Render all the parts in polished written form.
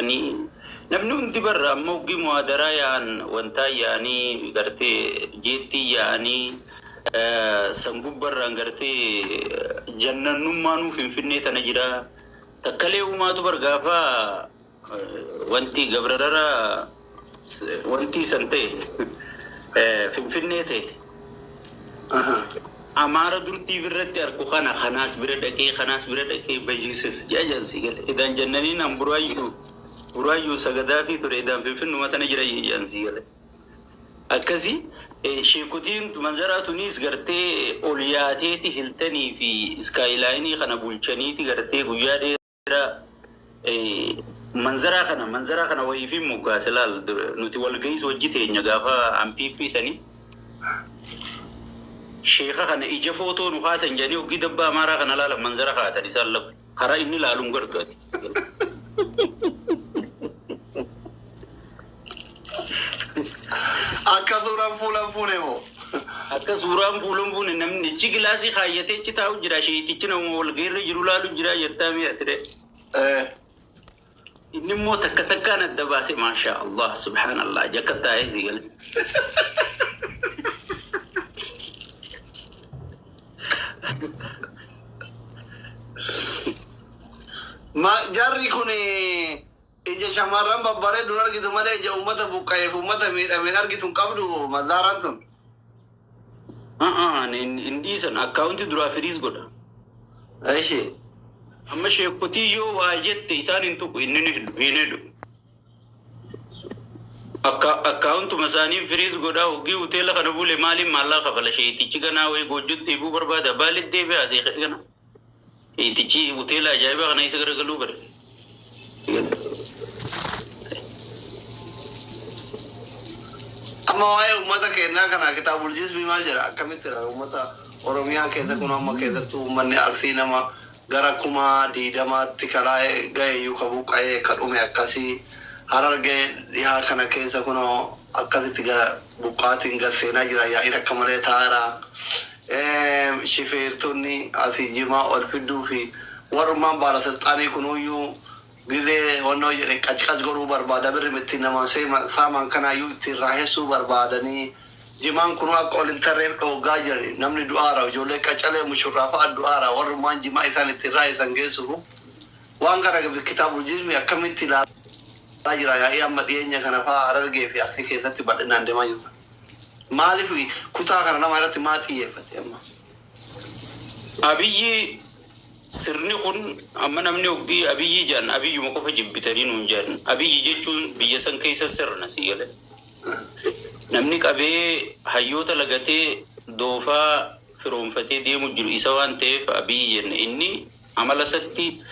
dhaqanii namni hundi barra amma hoggii muhaadaraa yaa'an wantaa yaa'anii gartee jeettii yaa'anii san gubbarraan gartee jannannummaanuu Finfinnee tana jira. Takkalee uumaatu bar gaafa wanti gabrarara wanti san ta'e Finfinnee ta'e. Amaara durtiif irratti arku kana kanaas bira dhaqee kanaas bira dhaqee bajiises jedhan si gale. Idaan jannaniin an buraayyuu buraayyuu sagadaafii ture idaan Finfinnuma tana jira jedhan si gale. Akkasi sheekotiin manzaraa tunis gartee ol yaateeti Hiltanii fi Iskaayilaayinii kana bulchaniiti gartee guyyaa dheeraa manzaraa kana wayiif hin moggaase laal. Nuti walga'iis wajji teenya gaafa ampiippii sanii sheeka kana ija footoo nu kaasan jedhanii hoggii dabbaa Amaaraa kana laalan manzara kaatan isaan lafa karaa inni laaluun gartu ati. Akka suuraan fuulan fuune moo? Akka suuraan fuulan fuune namni achi gilaasii kaayyatee achi taa'u jira, sheetichi nama walga'iirra jiru laalu jira jettaa mi'a ture. Inni immoo takka takkaan adda baase, maashaa Allah, subhaanallah, jakka taa'ee si gale. Ma jarri kun ija shamarran babbareedduun argitu malee ija uummata buqqa'eef uummata miidhameen argitu hin qabdu mazaaraan tun. Hin dhiisan, akkaawuntii duraa freeze godha. Ishi. Amma sheekotii yoo waa jette isaan hin tuqu, inni ni hidhu hin hidhu. Akka akkaawuntuma isaanii freeze godhaa. Hoggii hoteela kana bule maaliin maallaqa kafala? Sheetichi ganaa wayii goojjotti deebi'uu barbaada, baalitti deebi'aa seeqee kana. Sheetichi hoteela ajaa'ibaa kana isa garagaluu bare. Amma waa'ee uummata keenyaa kana kitaabuljiismii maal jedha? Akkamitti jira uummata Oromiyaa keessa kun? Amma keessattuu uummanni Arsii nama gara 20,000tti karaa ga'e iyyuu ka buqqa'ee ka dhume akkasii. Harargee dhihaa kana keessa kunoo akkasitti buqqaatiin gad seenaa jira, yaa'iin akka malee taa'eera. Shifeertonni asii jimaa ol fidduu fi warrummaan baalasilxaanii kunuyyuu gizee wannoo jedhe qacqac godhuu barbaada, birri ittiin nama saaman kanaayyuu ittiin raahessuu barbaadanii jimaan kunuu akka ol hin tarreef dhooggaa jirani. Namni du'aara, ijoollee qacalee mushurraa fa'a du'aara, warrummaan jimaa isaan ittiin raahesan geessuuf. Waan kana kitaabuljiismi akkamitti ilaalaa jira? Yaa'ii amma dhiyeenya kana fa'a Harargee fi Arsii keessatti bal'inaan deemaa jiru. Maaliif kutaa kana lama irratti maa xiyyeeffate amma? Abiyyi sirni kun amma namni hoggii Abiyyi jedhan Abiyyuma qofa jibbitanii nuun jedhan. Abiyyi jechuun biyya san keessa sirna si gale. Namni qabee hayyoota lagatee doofaa firoonfatee deemu jiru isa waan ta'eef Abiyyi jenne. Inni amala isatti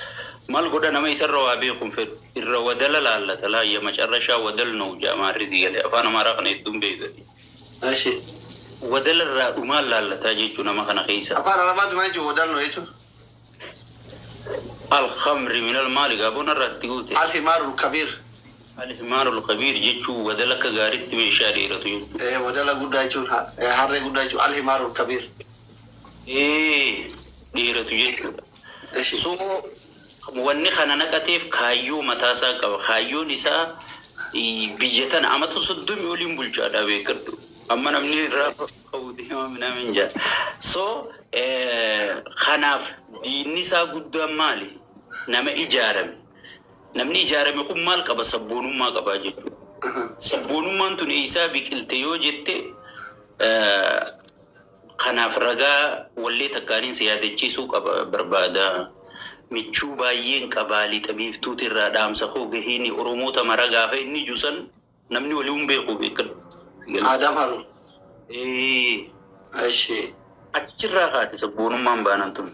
maal godha? Nama isarra waa beeku hin fedhu. Irra wadala laallata laayya macarrashaa wadal nou jedha amaarri si gale. Afaan Amaaraa kana hedduun beekati. Wadala irraa dhumaan laallataa jechuu nama kana keessa. Afaan Arabaatti maal jechuun wadalnoo jechuun? Alkhamri minal maali gaaboon irratti guute. Alhimaarul kabiir. Alhimaarul kabiir jechuun wadala akka gaariitti meeshaa dheeratu jechuudha. Wadala guddaa jechuun harree guddaa jechuun alhimaarul kabiir. Dheeratu jechuudha. So wanni kana naqateef kaayyoo mataasaa qaba. Kaayyoon isaa biyya tana amata 30 oliin bulchaadha beekadhu. Amma namni irraa qabu deema minaamin jaa. So kanaaf diinni isaa guddaan maali? Nama ijaarame. Namni ijaarame kun maal qaba? Sabboonummaa qabaa jechuudha. Sabboonummaan tun eessaa biqilte yoo jette, kanaaf ragaa wallee takkaaniin si yaadachiisuu qaba barbaada. Michuu baay'een qabaa lixa biiftuuti irraa dhaamsa koo gahiini Oromoota mara gaafa inni jusan namni walii hin beeku beekadhu. Adam Harun. Ee, Ishi. Achirraa kaate sabboonummaan baanan tun.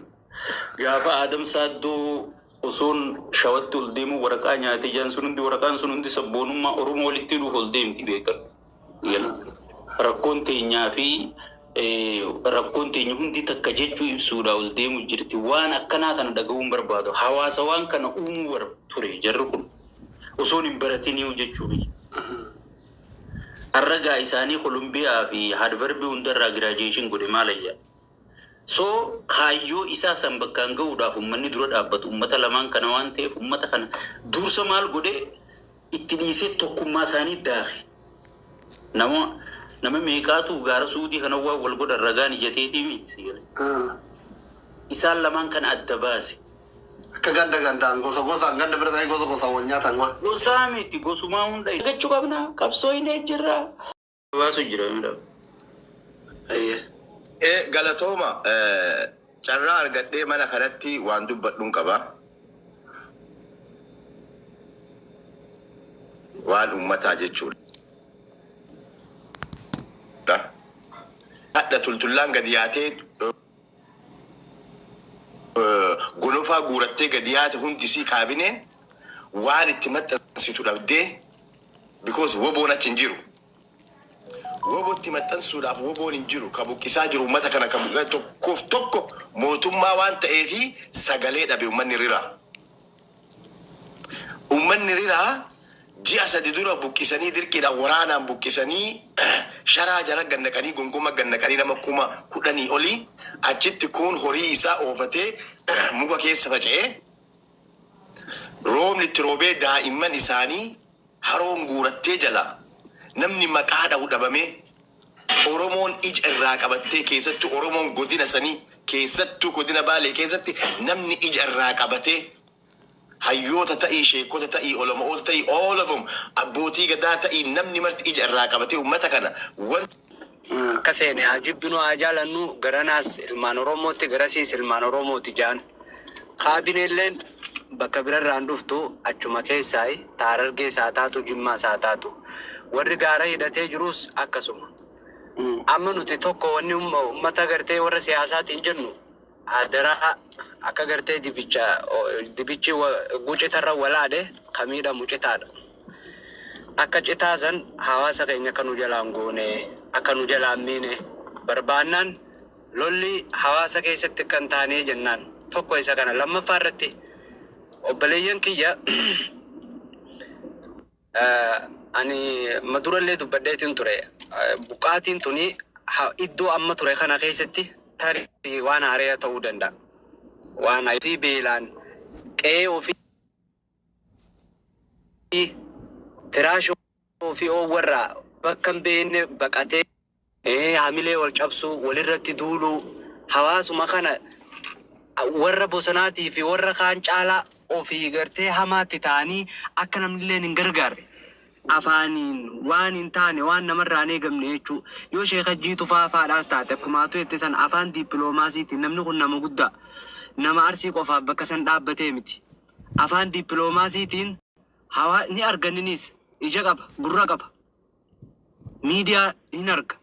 Gaafa Adam Saaddoo osoon shawatti ol deemuu waraqaa nyaate jaan sun hundi, waraqaan sun hundi sabboonummaa Oromoo walitti hidhuuf ol deemti beekadhu. Rakkoon teenyaa fi rakkoon teenya hundi takka jechuu ibsuudha ol deemu jirti. Waan akkanaa kana dhaga'uun barbaadu. Hawaasa waan kana uumuu ture jarri kun. Osoon hin baratiniihu jechuu biyya. Har'a isaanii Kolumbiyaa fi Haadvarbii hundarraa graduation godhe maal ayyaa. So kaayyoo isaa san bakkaan ga'uudhaaf uummanni dura dhaabbatu uummata lamaan kana waan ta'eef uummata kana dursa maal godhe? Itti dhiisee tokkummaa isaanii daake. Nama meeqaatu gaara suudii kana waan wal godhan ragaan ijateetiimi si gale. Isaan lamaan kana adda baase. Akka ganda gandaan gosa gosaan ganda bira ta'anii gosa gosaan wal nyaatan godhe. Gosaa miti, gosumaa hunda gachuu qabna, qabsoo hin jirra. Baasu jira midhaa. Ayyee. Galatooma, carraa argadhee mana kanatti waan dubbadhuun qaba. Waan uummataa jechuudha. Hadha tultullaan gadi yaatee gonofaa guurattee gadi yaate, hundisii kaabineen waan itti maxxansitu dhabdee, because woboon achi hin jiru. Wobotti maxxansuudhaaf woboon hin jiru. Ka buqqisaa jiru uummata kana, ka buqqisaa tokkoof tokko mootummaa waan ta'eefi sagalee dhabe uummanni riraa. Uummanni riraa ji'a 3 dura buqqisanii, dirqiidhaan waraanaan buqqisanii, sharaa jala gannaqanii, gongoma gannaqanii, nama 10,000 olii achitti kuun horii isaa oofatee muka keessa faca'ee, roobni itti roobee, daa'imman isaanii haroon guurattee jala namni maqaa dha'u dhabamee, Oromoon ija irraa qabattee, keessattuu Oromoon godina sanii, keessattuu godina Baalee keessatti namni ija irraa qabatee, hayyoota ta'ii, sheekota ta'ii, olomo'oota ta'ii, all of them, abbootii gadaa ta'ii, namni marti ija irraa qabatee uummata kana wan Akka feene haa jibbinu, haa jaalannu, garanaas ilmaan Oromootti, garasiis ilmaan Oromooti jaan. Kaabineelleen bakka birarraan dhuftu achuma keessaayi, Harargees haa taatu, Jimmaas haa taatu. Warri gaara hidhatee jirus akkasuma. Amma nuti tokko wanni uummata gartee warra siyaasaatiin jennu, adaraa akka gartee dibicha dibichi gucitarra walaadhe kamiidhamu citaadha. Akka citaa san hawaasa keenya akka nu jalaan goone, akka nu jalaan miine barbaannaan, lolli hawaasa keessatti akka hin taane jennaan tokko isa kana. Lammaffaa irratti, obboleeyyan kiyya, ani madurallee dubbadheetiin ture, buqqaatiin tuni iddoo amma ture kana keessatti tarii waan haaraa ta'uu danda'a. Waan ofii beelaan qe'ee ofii firaasha ofii oowwarraa bakka hin beekne baqatee, hamilee wal cabsuu, walirratti duuluu, hawaasuma kana warra bosonaatii fi warra kaan caalaa ofii gartee hamaatti ta'anii akka namni hin gargaarre afaaniin waan hin taane, waan namarraa hin eegamne jechuu. Yoo sheeka jiitu faafaadhaas taate, akkuma atu jette san, afaan dippiloomaasiitiin, namni kun nama guddaa, nama Arsii qofaaf bakka san dhaabbatee miti, afaan dippiloomaasiitiin hawaa ni arganinis, ija qaba, gurra qaba, miidiyaa hin arga,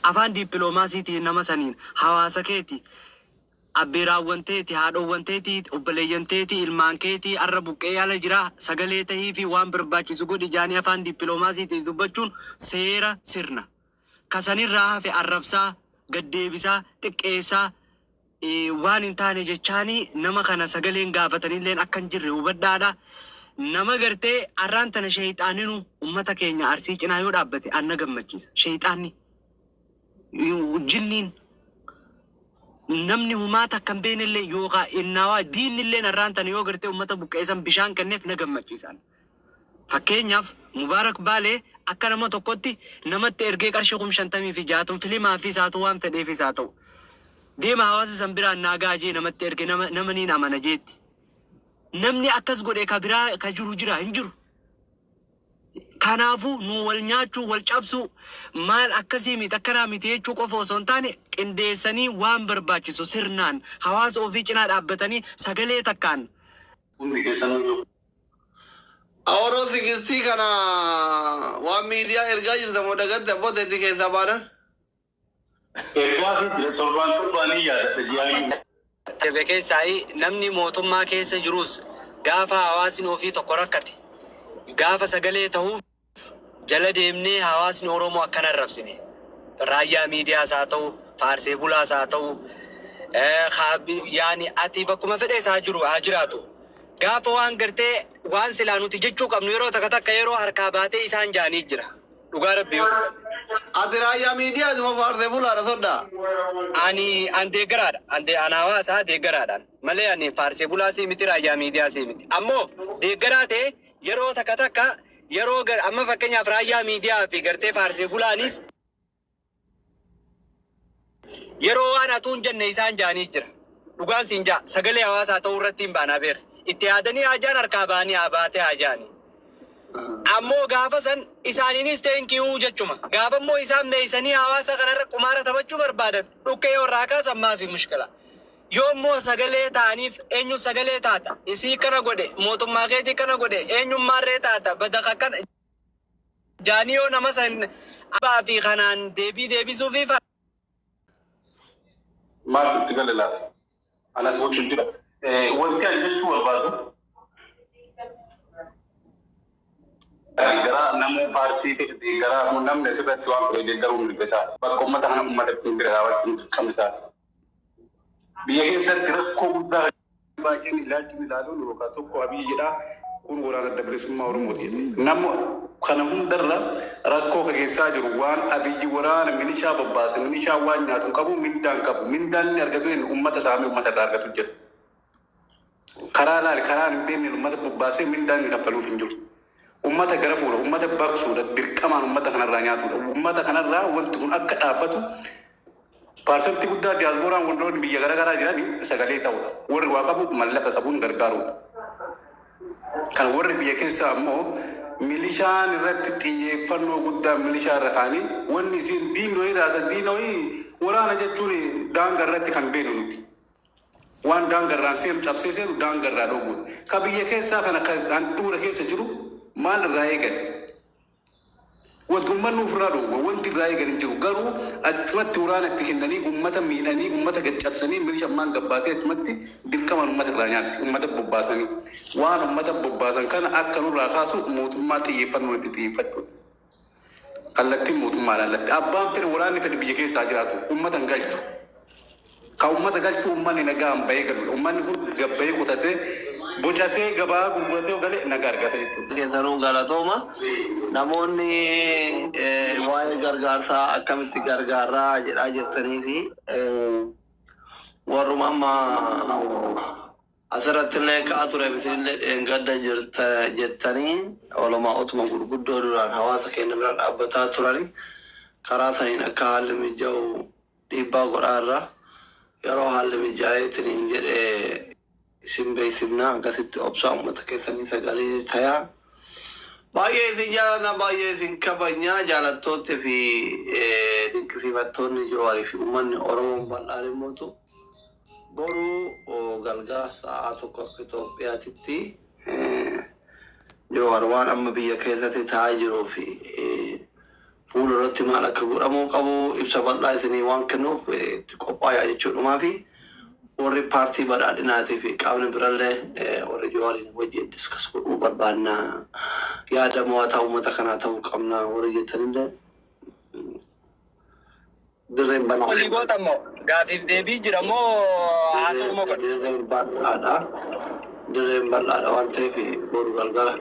afaan dippiloomaasiitiin nama saniin hawaasa keeti, abbeeraawwan teeti, haadhowwan teeti, obboleeyyan teeti, ilmaan keetii arra buqqee ala jira, sagalee tahii fi waan barbaachisu godhi jaanii afaan dippiloomaasiitiin dubbachuun seera sirna. Kasanirraa hafe arrabsaa, gaddeebisaa, xiqqeessaa, waan hin taane jechaanii nama kana sagaleen gaafatanilleen akka hin jirre hubadhaadha. Nama gartee arraan tana sheeyxaaninu ummata keenya Arsii cinaa yoo dhaabbate anna gammachiisa. Sheeyxaanni, jinniin, namni humaa takka hin beeknellee yookaan innaawaa diinni arraan tana yoo gartee ummata buqqeessan bishaan kenneef na gammachiisan. Fakkeenyaaf, Mubaarak Baalee akka nama tokkotti namatti ergee qarshii 56,000 filimaa fi isaatu waan fedheefis haa ta'u. Deema hawaasa san biraan naagaa jee namatti erge, nama niin amana jeetti. Namni akkas godhe ka biraa ka jiru jira hin jiru. Kanaafuu nu wal nyaachuu, wal cabsuu, maal akkasii miti, akkanaa miti jechuu qofa osoo hin taane, qindeessanii waan barbaachisu sirnaan hawaasa ofii cinaa dhaabbatanii sagalee takkaan Hundi keessanuu Awuroo sigistii kana waan miidiyaa ergaa jirta moo dagatte abbooteetti keessaa baanan? Ergaa fi torbaan torbaanii yaadadha ji'aayyuu. Jabe keessaa namni mootummaa keessa jirus gaafa hawaasni ofii tokko rakkate, gaafa sagalee ta'uuf jala deemnee hawaasni Oromoo akkana arrabsine. Raayyaa miidiyaas haa ta'u, faarsee bulaas haa ta'u, yaani ati bakkuma fedhees haa jiru haa jiraatu. Gaafa waan gartee waan silaa nuti jechuu qabnu yeroo takka takka yeroo harkaa baatee isaan jaanii jira. Dhugaa Rabbi yoo dubbanne. Ati raayyaa miidiyaa dhuma faarsee bulaadha soddaa. Ani an deeggaraadha. An hawaasaa deeggaraadhaan. Malee ani faarsee bulaa sii miti, raayyaa miidiyaa sii miti. Ammoo deeggaraa ta'e yeroo takka takka Yeroo amma fakkeenyaaf raayyaa miidiyaa fi gartee faarsee bulaanis yeroo waan atuu hin jenne isaan jaanii jira. Dhugaan siin jaa sagalee hawaasaa ta'uu irratti hin baanaa beek. Itti yaadanii haajaan harkaa baanii haa baatee haajaani. Ammoo gaafa san isaaniinis thank you jechuma. Gaafa immoo isaan meeysanii hawaasa kanarra qumaara taphachuu barbaadan dhukkee yoo irraa kaasan maafi mushkila. Yoo immoo sagalee ta'aniif eenyu sagalee taata? Isii kana godhe, mootummaa keetii kana godhe, eenyummaarree taata, badaka kana jaanii yoo nama san abbaa fi kanaan deebii deebisuufi. Maaltu itti gale laata? Anas gochuun jira. Wanti ani jechuu barbaadu deeggaraa namuu paartii fedhe deeggaraa namni asirratti waan fedhe deeggaruu mirga isaa. Bakka uummata kana uummata bira dhaabachuun dirqama isaati. Biyya keessatti rakkoo guddaa Baay'een ilaalchi ilaaluun yookaan tokko Abiyyi jedha, kun waraana Adda Bilisummaa Oromooti jedhe. Nama kana hundarra rakkoo keessaa jiru waan Abiyyi waraana milishaa bobbaase, milishaa waan nyaatu hin qabu, mindaan qabu. Mindaan inni argatu inni uummata saamee uummata irraa argatu jira. Karaa laali karaa hin beekne uummata bobbaasee mindaan inni kaffaluuf hin jiru. Uummata gara fuudha, uummata baqsuudha, dirqamaan uummata kanarraa nyaatudha. Uummata kanarraa wanti kun akka dhaabbatu parsantii guddaa diyaaspooraan wantoonni biyya garaagaraa jiran sagalee ta'udha. Warri waa qabu mallaqa qabuun gargaarudha. Kan warri biyya keessaa ammoo milishaan irratti xiyyeeffannoo guddaa milishaa irra kaanii wanni isiin diinooyi raasan diinooyi waraana jechuun daangaa irratti kan beeknu nuti. Waan daangarraan seenu cabsee seenu daangarraa dhoowwudha. Ka biyya keessaa kana handhuura keessa jiru maal irraa eegan? Wanti uummanni ofirraa dhoowwa, wanti irraa eegan hin jiru. Garuu achumatti waraana itti kennanii uummata miidhanii, uummata gaccabsanii, milisha ammaan gabbaatee achumatti dirqamaan uummata irraa nyaatti, uummata bobbaasanii. Waan uummata bobbaasan kana akka nurraa kaasu mootummaa xiyyeeffannoo itti xiyyeeffachuudha. Kallattiin mootummaadhaan latti. Abbaan fedhe waraanni fedhe biyya keessaa jiraatu uummata hin galchu. Ka uummata galchu uummanni nagaan bahee galudha. Uummanni kun gabbayee qotatee bocatee gabaa gurguratee yoo gale nagaa argata jechuudha. Keessanuu galatooma. Namoonni waa'ee gargaarsaa akkamitti gargaarraa jedhaa jirtanii fi warruma amma asirratti illee ka'aa ture isinillee dheengadda jirta jettanii walumaa utuma gurguddoo duraan hawaasa keenya bira dhaabbataa turani karaa saniin akka haalli mijaa'u dhiibbaa godhaa irra yeroo haalli mijaa'eetiin hin jedhe isin beeksifnaa, akkasitti obsaa uummata keessanii sagalee tayaa. Baay'ee isin jaalladha, baay'ee isin kabajnaa, jaalattoonni fi dinqisiifattoonni Jawaarii fi uummanni Oromoon bal'aan immoo boru galgala sa'a 1 akka Itoophiyaatitti Jawaar waan amma biyya keessatti ta'aa jiruu fi fuulduratti maal akka godhamuu qabu ibsa bal'aa isinii waan kennuuf itti qophaayaa jechuudhumaa fi warri paartii badhaadhinaatii fi qaamni birallee warri Jawaariin wajjin discuss godhuu barbaanna, yaada mo'ataa uummata kanaa ta'uu qabna warri jettanillee dirreen banaa. Olii goota immoo gaafiif deebii jira moo haasa'uu moo godha? Dirreen bal'aadha. Dirreen bal'aadha waan ta'eef boru galgala.